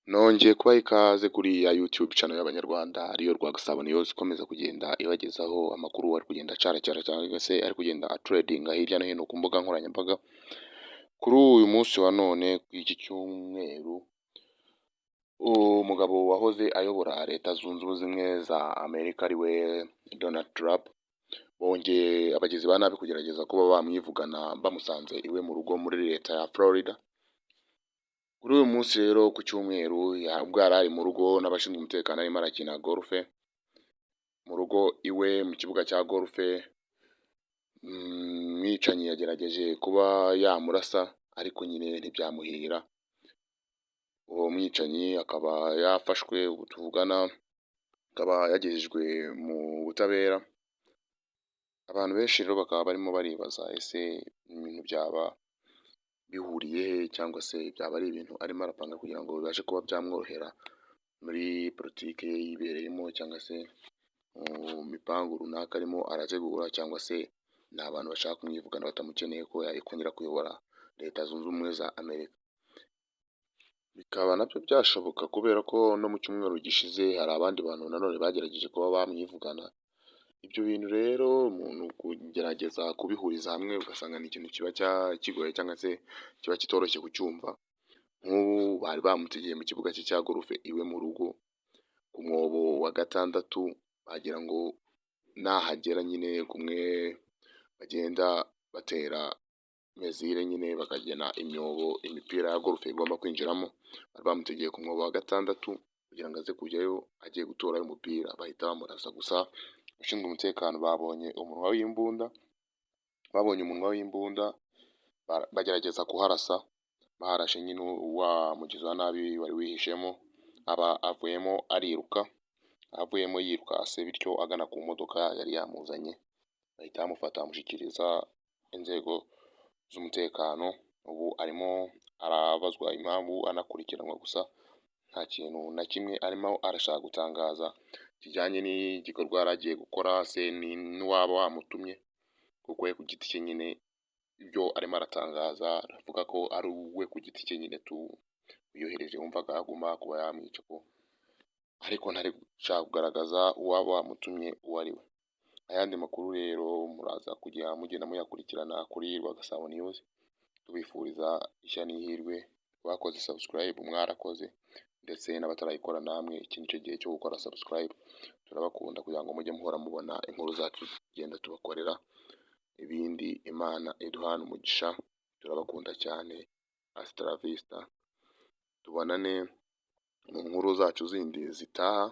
Nongeye kubaha ikaze kuri ya YouTube channel y'Abanyarwanda, ariyo Rwagasabo News, ikomeza kugenda ibagezaho amakuru ari kugenda acaracara cyangwa se ari kugenda atrendinga hirya no hino ku mbuga nkoranyambaga. Kuri uyu munsi wa none, kuri iki cyumweru, umugabo wahoze ayobora Leta Zunze Ubumwe za Amerika, ariwe Donald Trump, bongeye abagizi ba nabi kugerageza kuba bamwivugana bamusanze iwe mu rugo muri leta ya Florida. Kuri uyu munsi rero ku cyumweru, ubwo yari ari mu rugo n'abashinzwe umutekano, arimo arakina golf mu rugo iwe mu kibuga cya golf, umwicanyi yagerageje kuba yamurasa, ariko nyine ntibyamuhira. Uwo mwicanyi akaba yafashwe, ubu tuvugana akaba yagejejwe mu butabera. Abantu benshi rero bakaba barimo baribaza: ese ibintu byaba bihuriye he, cyangwa se byaba ari ibintu arimo arapanga kugira ngo bibashe kuba byamworohera muri politiki ye yibereyemo, cyangwa se mu mipangu runaka arimo arategura, cyangwa se ni abantu bashaka kumwivugana batamukeneye ko yakongera kuyobora Leta Zunze Ubumwe za Amerika? Bikaba nabyo byashoboka, kubera ko no mu cyumweru gishize hari abandi bantu nanone bagerageje kuba bamwivugana. Ibyo bintu rero umuntu kugerageza kubihuriza hamwe, ugasanga ni ikintu kiba kigoye cyangwa se kiba kitoroshye kucyumva. Nk'ubu bari bamutegeye mu kibuga cye cya golf iwe mu rugo ku mwobo wa gatandatu, bagira ngo nahagera nyine, kumwe bagenda batera mesure nyine, bakagena imyobo imipira ya golf igomba kwinjiramo, bari bamutegeye ku mwobo wa gatandatu kugira ngo aze kujyayo agiye gutorayo umupira, bahita bamurasa. Gusa abashinzwe umutekano babonye umunwa w'imbunda, bagerageza kuharasa. Baharashe nyine, wa mugizi wa nabi wari wihishemo aba avuyemo ariruka, avuyemo yirukase bityo agana ku modoka yari yamuzanye, bahita bamufata bamushyikiriza inzego z'umutekano. Ubu arimo arabazwa impamvu, anakurikiranwa, gusa nta kintu na kimwe arimo arashaka gutangaza kijyanye n'igikorwa yari agiye gukora, se n'uwaba wamutumye, kuko we ku giti cye nyine ibyo arimo aratangaza, aravuga ko ari we ku giti cye nyine tu wiyohereje, wumvaga agomba kuba yamwica ko, ariko ntari gushaka kugaragaza uwaba wamutumye uwo ari we. Ayandi makuru rero muraza kujya mugenda muyakurikirana kuri Rwagasabo News. Tubifuriza ishya n'ihirwe. Bakoze subscribe, mwarakoze, ndetse n'abatarayikora namwe iki nicyo gihe cyo gukora subscribe. Turabakunda, kugira ngo mujye muhora mubona inkuru zacu tugenda tubakorera. Ibindi, Imana iduhana umugisha, turabakunda cyane. Hasta la vista, tubonane mu nkuru zacu zindi zitaha.